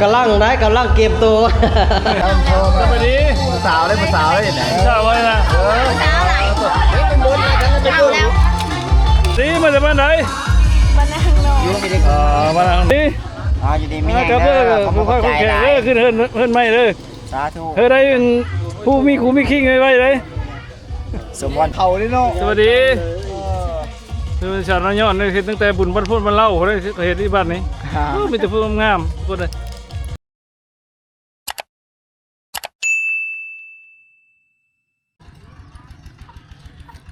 ກຳລັງໄດ້ ກຳລັງກຽມໂຕ. ສະບາຍດີ ຜູ້ສາວເດ້ ຜູ້ສາວເດ້ ຜູ້ສາວໄວ້ນະ. ເອີ ສາວຫຼາຍ ເອົາແລ້ວ. ຕີມາຈາກບ້ານໃດ? ບ້ານນາຮັກນ້ອຍ. ອ່າ ບ້ານນາຮັກນ້ອຍ. ອ່າ ຢູ່ດີມີແຮງເດີ ຂອບໃຈຫຼາຍເດີ. ຂຶ້ນເຮືອນ ເຮືອນໃໝ່ເດີ. ສາທຸ. ເຮີ ໄດ້ຜູ້ມີຄູ່ມີຄິງໄວໆເດ້. ສົມພອນເຜົ່າເດ້ເນາະ. ສະບາຍດີ. ເອີ ເປັນຊາວນາຍອນເດ້ ເຮັດຕັ້ງແຕ່ບຸນວັນພຸດວັນເລົາເດ້ ເຮັດທີ່ບ້ານນີ້. ອ່າ ເອີ ມີແຕ່ຜູ້ງາມໆ ທຸກຄົນເດ້.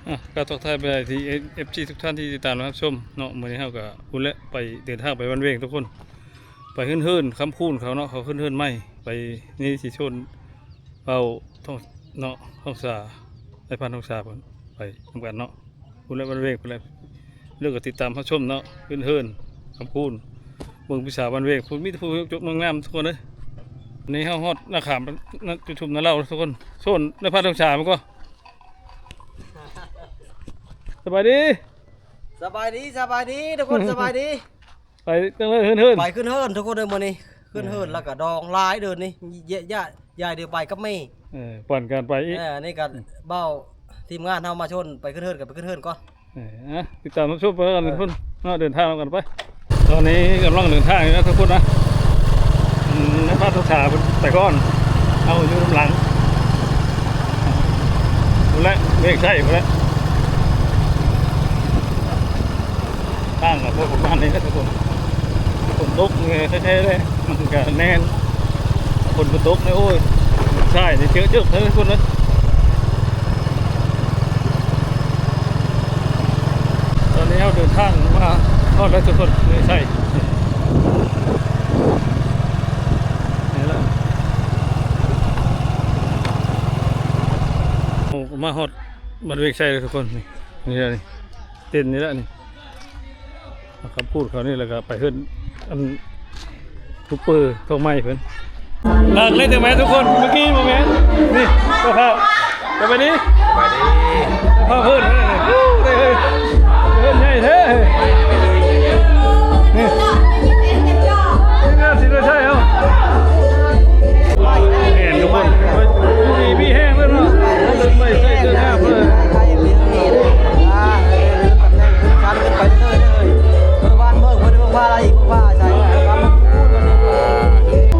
ອ່ະ ກໍທັກທາຍໄປທີ່ເອັຟຊີທຸກທ່ານທີ່ຕິດຕາມຮັບຊົມເນາະ. ມື້ນີ້ເຮົາກໍພຸ້ນແຫຼະ ໄປເດີນທາງໄປວັນເວງທຸກຄົນ ໄປເຮືອນໆຄຳຄູນເຂົາເນາະ. ເຂົາຂຶ້ນເຮືອນໃໝ່ ໄປນີ້ຊິຊວນເວົ້າ ເນາະ ທອງສາ ນາຍພັນທອງສາເພິ່ນ ໄປນຳກັນເນາະ. ພຸ້ນແຫຼະ ບ້ານເວງພຸ້ນແຫຼະ. ເລີກກໍຕິດຕາມຮັບຊົມເນາະ ເຮືອນໆຄຳຄູນ ເບິ່ງຜູ້ສາວບ້ານເວງ ພຸ້ນມີແຕ່ຜູ້ຈົບງາມໆ ທຸກຄົນເອີຍ. ນີ້ເຮົາຮອດນາຂາມ ນາຈຸທຸມນາເລົ່າທຸກຄົນ. ໂຊນນາຍພັນທອງສາມັນກໍ ສະບາຍດີ ສະບາຍດີ ສະບາຍດີທຸກຄົນ ສະບາຍດີ. ໄປຕັ້ງເຮືອນ ເຮືອນ ໄປຂຶ້ນເຮືອນທຸກຄົນເດີ. ມື້ນີ້ຂຶ້ນເຮືອນ ເອີ ແລ້ວກໍດອງຫຼາຍເດີນີ້ ຍາຍ ຍາຍ ຍາຍດຽວໄປກັບແມ່. ເອີ ປ່ອນກັນໄປອີກ. ເອີ ນີ້ກໍ ອືມ ເບົາທີມງານເຮົາມາຊົນ ໄປຂຶ້ນເຮືອນ ກໍໄປຂຶ້ນເຮືອນກ່ອນ. ເອີ ອ່ະ ຕິດຕາມຊົມໄປນຳກັນ ເອີ ພຸ້ນເນາະ ເດີນທາງນຳກັນໄປ. ຕອນນີ້ກຳລັງເດີນທາງຢູ່ນະທຸກຄົນນະ. ອືມ ນາຍພັນທອງສາເພິ່ນໄປກ່ອນ ເຮົາຢູ່ນຳຫຼັງ. ພຸ້ນແຫຼະ ເມກໄຊພຸ້ນແຫຼະ. ທາງກໍພໍປະມານນີ້ແຫຼະທຸກຄົນ. ຝົນຕົກແທ້ໆເດ້ ມັນກໍແໜ້ນ. ຝົນບໍ່ຕົກເດ້ ໂອ້ຍ ຊາຍນີ້ເຈີເຈີບເດ້ທຸກຄົນເອີຍ. ຕອນນີ້ເຮົາເດີນທາງມາຮອດແລ້ວທຸກຄົນ ເມກໄຊ. ນີ້ແຫຼະ ໂອ້ ມາຮອດບ້ານເວງໄຊແລ້ວທຸກຄົນ. ນີ້ ນີ້ແຫຼະນີ້ ເຕັນນີ້ແຫຼະນີ້. ມາຄຳພູດເຂົານີ້ ແລ້ວກໍໄປເຮືອນອັນ ຊູເປີທອງໄມ້ເພິ່ນ. ຫຼັກເລີຍ ຈັ່ງແມ່ນທຸກຄົນ ເມື່ອກີ້ບໍ່ແມ່ນ ນີ້ ເຈົ້າພາບ ສະບາຍດີ ສະບາຍດີ ເຈົ້າພາບເພິ່ນ ໂອ້ ໄດ້ເຮີ້ຍ ເຮືອນໃຫຍ່ແທ້ ນີ້ ທີມງານສີໂນໄຊເຮົາ. ແມ່ນທຸກຄົນ ຢູ່ດີມີແຮງເດີເນາະ ໄປໃສ່ເສື້ອງາມເດີ. ອ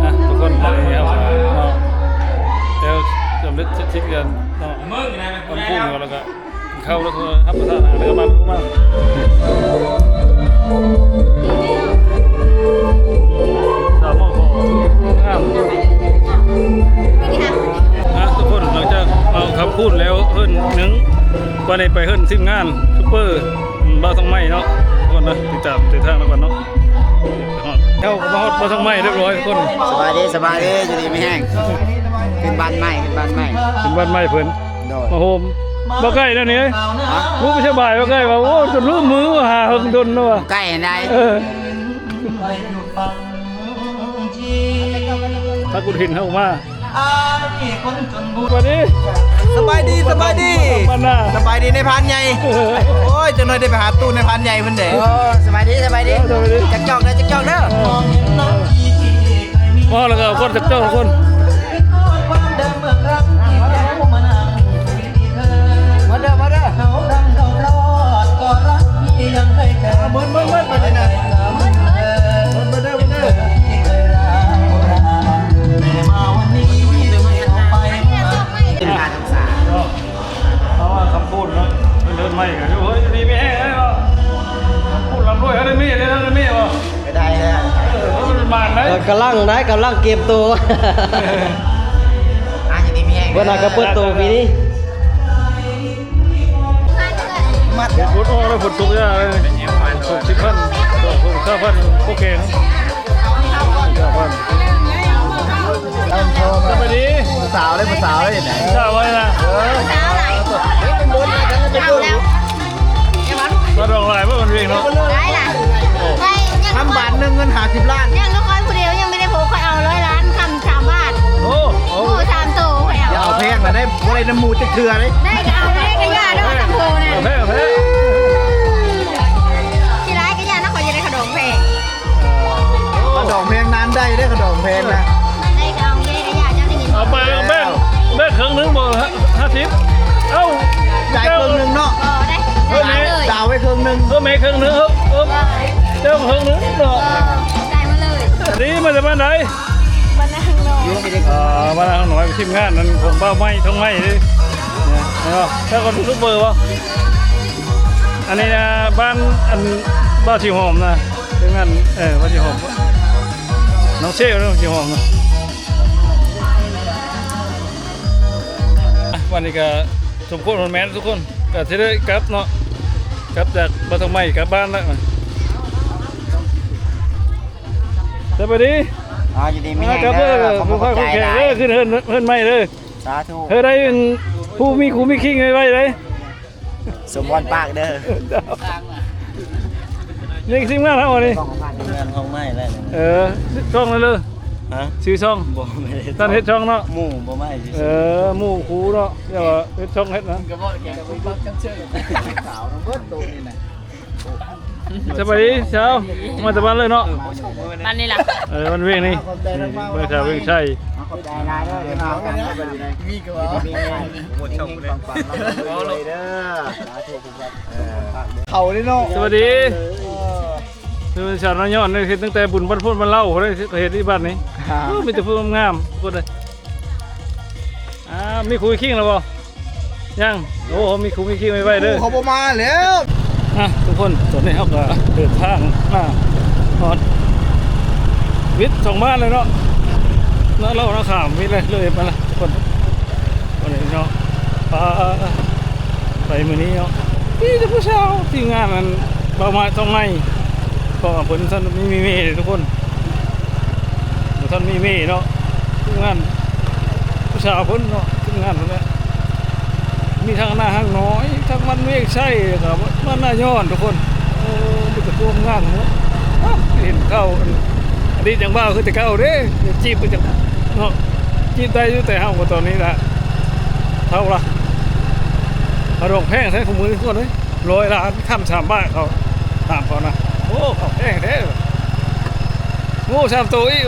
່ະ ທຸກຄົນ ຕອນນີ້ເຮົາກໍເນາະ ແລ້ວສຳເລັດເສັດສິ້ນກັນເນາະ ຄຳຄູນເຮົາ ແລ້ວກໍ ເຂົ້າແລ້ວກໍຮັບປະທານອາຫານ ແລ້ວກໍມາ ມາ ສາມໝໍ້ກໍງາມ. ອ່ະ ທຸກຄົນ ຫຼັງຈາກເອົາຄຳຄູນແລ້ວ ເຮືອນໜຶ່ງ ບາດນີ້ໄປເຮືອນທີມງານຊູເປີ ອືມ ບ່າວທອງໄມ້ເນາະ ທຸກຄົນນະ ຕິດຕາມເສັ້ນທາງນຳກັນເນາະ. ເຮົາກໍມາຮອດບ່າວທອງໄມ້ຮຽບຮ້ອຍທຸກຄົນ. ສະບາຍດີ ສະບາຍດີ ຢູ່ດີມີແຮງ. ຂຶ້ນບ້ານໃໝ່ ຂຶ້ນບ້ານໃໝ່ ຂຶ້ນບ້ານໃໝ່ເພິ່ນ ໂດຍ ມາໂຮມ. ບໍ່ໄກແລ້ວນີ້ ຮະ? ຮູ້ບໍ່ສະບາຍ ບໍ່ໄກວ່າ ໂອ້ ຈົນລືມມືຫາເຫິງດົນແລ້ວວ່າ ໃກ້ໃດ. ເອີ ພາກຸນຫີນເຮົາມາ. ສະບາຍດີ ສະບາຍດີ ສະບາຍດີ ນາຍພານໃຫຍ່. ໂອ້ຍ ຈັກໜ້ອຍໄດ້ໄປຫາຕູ້ນາຍພານໃຫຍ່ເພິ່ນເດ້. ໂອ້ ສະບາຍດີ ສະບາຍດີ ເອີ ສະບາຍດີ. ຈັກຈອກເດີ ຈັກຈອກເດີ. ພໍແລ້ວກໍເອົາກ່ອນ ຈັກຈອກກ່ອນ. ມາເດີ ມາເດີ ເອົາເບິດ ເບິດ ເບິດ ໄປເລີຍນະ ເບິດ ເບິດເດີ ເບິດເດີ. ເອົາວ່າຄຳຄູນເນາະ ເດີນໃໝ່ກໍຢູ່ ເຮີ້ຍ ຢູ່ດີມີແຮງເດີເນາະ ຄຳຄູນລ່ຳລວຍ ເຮົາໄດ້ເມຍ ໄດ້ເມຍບໍ່? ກໍໄດ້ແລ້ວ ເອີ ເພິ່ນມາໄດ້ ເອີ ກຳລັງໄດ້ ກຳລັງກຽມໂຕ ອ່າ ຢູ່ດີມີແຮງ ເພິ່ນຫາກໍເປີດໂຕປີນີ້. ມັດ ຝົນອອກແລ້ວ ຝົນຕົກຢ່າເລີຍ ຫົກສິບພັນ ຫົກສິບເກົ້າພັນ ໂອເຄນະ ເກົ້າພັນ. ສະບາຍດີ ຜູ້ສາວເດ້ ຜູ້ສາວເດ້ ຜູ້ສາວໄວ້ນະ. ເອີ ສາວຫຼາຍ ເປັນບົດນະ ເປັນບົດ ມາດອກຫຼາຍບໍ່ ມັນເວງເນາະ ຫຼາຍລະ ໄປ ຄຳບາດໜຶ່ງເງິນຫ້າສິບລ້ານ ຍັງນະຄອນຜູ້ດຽວ ຍັງບໍ່ໄດ້ໂພ ຂ້ອຍເອົາຮ້ອຍລ້ານ ຄຳສາມບາດ. ໂອ້ ໂອ້ ໂອ້ ສາມໂຕ ຂ້ອຍເອົາ ຢ່າເອົາແພງນະ ໄດ້ ບໍ່ໄດ້ນຳໝູ່ຈັກເທື່ອເດ້ ໄດ້ກໍເອົາ ໄດ້ກໍຢ່າເນາະ ສາມໂຕນະ ເອົາແພງ ເອົາແພງ ຊິຫຼາຍກໍຢ່ານະ ຂ້ອຍຢາກໄດ້ຂະໜົມແພງ. ເອີ ດອງແພງນານໄດ້ເດ້ ຂະດອງແພງນະ ໄດ້ກໍເອົາເດ້ ໄດ້ ຢ່າເຈົ້າໄດ້ຍິນ ເອົາໄປ ເອົາແບ່ງ ແບ່ງເຄິ່ງໜຶ່ງບໍ່ ຫ້າສິບ ເອົ້າ ຈ່າຍເຄິ່ງໜຶ່ງເນາະ ບໍ່ໄດ້ ເອີ ຈ່າຍມາເລີຍ ດາວໄວ້ເຄິ່ງໜຶ່ງ ເອີ ແມ່ເຄິ່ງໜຶ່ງ ເອີ ເອີ ເຈົ້າເຄິ່ງໜຶ່ງເນາະ ເອີ ຈ່າຍມາເລີຍ ອັນນີ້ມາຈາກບ້ານໃດ? ບ້ານນາຮັກນ້ອຍ ອ່າ ບ້ານນາຮັກນ້ອຍ ທີມງານນັ້ນຂອງບ່າວໄມ້ ທອງໄມ້ເດ້ ເນາະ ເຈົ້າກໍຢູທູບເບີບໍ່? ອັນນີ້ນະ ບ້ານ ອັນ ບ່າວສີຫອມນະ ຄືງານ ເອີ ວ່າຊິຫອມ ນ້ອງເຊວ ນ້ອງຊິຫອມນະ ອ່ະ ວັນນີ້ກະສົມຄວນໝົດແມ່ນທຸກຄົນ ກະຊິໄດ້ກັບເນາະ ກັບຈາກບ້ານທອງໃໝ່ກັບບ້ານລະ ສະບາຍດີ ອ່າ ຢູ່ດີມີແຮງເດີ ຂອບໃຈຫຼາຍ ຂຶ້ນເຮືອນ ເຮືອນໃໝ່ເດີ ສາທຸ ເຮີໄດ້ເປັນຜູ້ມີຄູ່ມີຄີງໄວໆເດີ. ສົມພອນປາກເດີ ນີ້ທີມງານເຮົານີ້ ເຮືອນຂອງໃໝ່ແລ້ວ ເອີ ຊ່ອງນັ້ນເລີຍ ຮະ ຊື່ຊ່ອງ ບໍ່ ໄດ້ຕັ້ງເຮັດຊ່ອງເນາະ ໝູ່ບໍ່ມາ ເອີ ໝູ່ຄູເນາະ ຢ່າວ່າເຮັດຊ່ອງເຮັດນະ ສະບາຍດີຊາວ ມາແຕ່ບ້ານເລີຍເນາະ ບ້ານນີ້ລະ ເອີ ບ້ານວຽງນີ້ ເມືອງທ່າວຽງໄຊ ຂອບໃຈຫຼາຍເດີ ມີກໍວ່າ ເຂົາເດ້ເນາະ ສະບາຍດີ ເອີ ເປັນຊາວນາຍອນເດ້ ເຮັດຕັ້ງແຕ່ບຸນບັນພົນບັນເລົ່າພຸ້ນເດ້ ເຮັດທີ່ບ້ານນີ້ ອ່າ ເອີ ມີແຕ່ຜູ້ງາມໆ ທຸກຄົນເອີຍ ອ່າ ມີຄູ່ມີຄີງແລ້ວບໍ່? ຍັງ ໂອ້ ມີຄູ່ມີຄີງໄວໆເດີ ເຂົາບໍ່ມາແລ້ວ ອ່ະ ທຸກຄົນ ຕອນນີ້ເຮົາກໍເດີນທາງມາຮອດວິດສອງບ້ານແລ້ວເນາະ ເນາະ ເຮົານະ ຂ້າມວິດເລີຍ ເລີຍໄປລະ ທຸກຄົນ ວັນນີ້ເນາະ ປາ ໄປມື້ນີ້ເນາະ ມີແຕ່ຜູ້ສາວ ທີມງານອັນ ເບົາມາຕ້ອງໃໝ່ ເພາະວ່າເພິ່ນບໍ່ທັນມີເມເດ້ທຸກຄົນ ບໍ່ທັນມີເມເນາະ ທີມງານຜູ້ສາວເພິ່ນເນາະ ທີມງານເພິ່ນແຫຼະ ມີທັງໜ້າຮັກນ້ອຍ ທັງບ້ານວຽງໄຊ ແລ້ວກໍບ້ານນາຍອນທຸກຄົນ ໂອ້ ມີແຕ່ພວກງາມເນາະ ເຫັນເຂົາ ອັນນີ້ຈັ່ງວ່າຄືແຕ່ເກົ່າເດ້ ຈີບກໍຈັ່ງເນາະ ຈີບໄດ້ຢູ່ ແຕ່ເຮົາກໍຕອນນີ້ລະ ເທົ່າລະ ຂະດອງແພງແທ້ຄູ່ມື້ນີ້ທຸກຄົນເອີຍ ຮ້ອຍລ້ານ ຄຳສາມບາດເຂົາ ຖາມເຂົານະ ໂອ້ ເຂົາແພງແທ້ ໂອ້ ສາມໂຕອີກ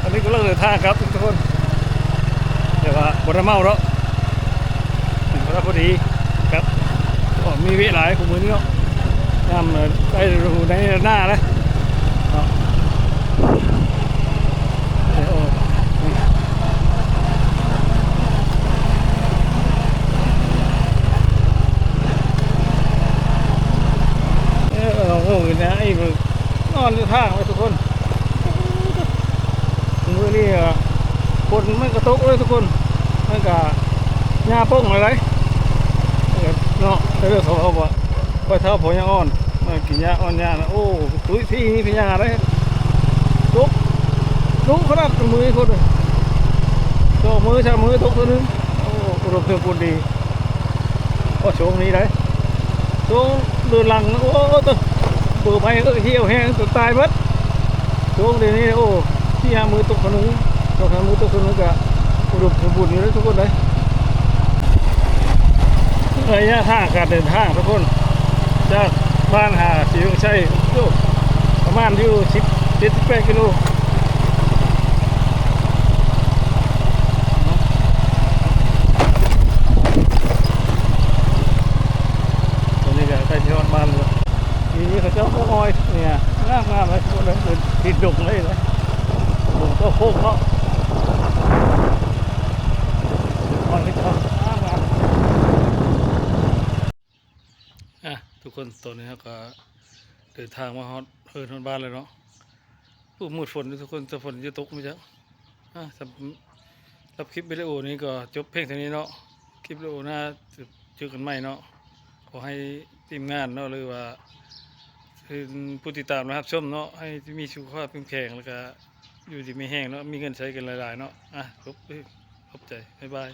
ຕອນນີ້ກຳລັງເດີນທາງກັບທຸກຄົນ ແຕ່ວ່າບໍ່ໄດ້ເມົາດອກ ພໍດີກັບ ກໍມີເວລາໃຫ້ຄູ່ມື້ນີ້ເນາະ ຍາມໃກ້ລະດູໃນໜ້າແລ້ວເນາະ ເອີ ໂອ້ຍ ນອນຢູ່ທາງເລີຍທຸກຄົນ ມື້ນີ້ກໍຝົນມັນກໍຕົກເລີຍທຸກຄົນ ມັນກໍຫຍ້າປົ່ງເລີຍເນາະ ເອີ ເຂົາເວົ້າວ່າ ຂ້ອຍເຖົ້າພໍຍັງອ່ອນ ມາກິນຫຍ້າອ່ອນຫຍ້ານະ ໂອ້ ຕຸ້ຍພີ້ມີພະຍາໄດ໋ ຕົກ ດຸຂະໜາດມື້ນີ້ພຸ້ນ ສອງມື້ສາມມື້ຕົກເທື່ອໜຶ່ງ ໂອ້ ອຸດົມສົມບູນດີ ໂອ້ ຊ່ວງນີ້ໄດ໋ ຊ່ວງເດືອນຫຼັງ ໂອ້ ໂອ້ ໂອ້ ເປີໄມ້ ເອີ ຫ່ຽວແຮງ ຕາຍເບິດ ຊ່ວງດຽວນີ້ ໂອ້ ສີ່ຫ້າມື້ຕົກເທື່ອໜຶ່ງ ສອງສາມມື້ຕົກເທື່ອໜຶ່ງ ກະອຸດົມສົມບູນຢູ່ເດີທຸກຄົນເດີ ໄລຍະທາງການເດີນທາງທຸກຄົນ ຈາກບ້ານຫາສີວຽງໄຊ ໂອ້ ປະມານຢູ່ສິບເຈັດ ສິບແປດກິໂລ ຕອນນີ້ກໍໃກ້ຊິຮອດບ້ານແລ້ວ ປີນີ້ເຂົາເຈົ້າກໍອ້ອຍເນຍ ງາມໆ ເລີຍ ເປັນດິນດົງເລີຍ ດົງເຈົ້າໂຄກເນາະ ອ້ອຍເຂົາເຈົ້າງາມໆ ອ່ະ ທຸກຄົນ ຕອນນີ້ເຮົາກໍເດີນທາງມາຮອດເຮືອນຮອດບ້ານແລ້ວເນາະ ໂອ້ ມືດຝົນທຸກຄົນ ແຕ່ຝົນຈະຕົກບໍ່ຈັກ ອ່າ ສຳລັບຄລິບວິດີໂອນີ້ກໍຈົບພຽງເທົ່ານີ້ເນາະ ຄລິບວິດີໂອໜ້າເຈີກັນໃໝ່ເນາະ ຂໍໃຫ້ທີມງານເນາະ ຫຼືວ່າຜູ້ຕິດຕາມ ແລະ ຮັບຊົມເນາະ ໃຫ້ມີສຸຂະພາບເຂັ້ມແຂງ ແລ້ວກະຢູ່ດີມີແຮງເນາະ ມີເງິນໃຊ້ກັນຫຼາຍໆເນາະ ອ່ະ ຈົບ ຂອບໃຈ ບາຍບາຍ.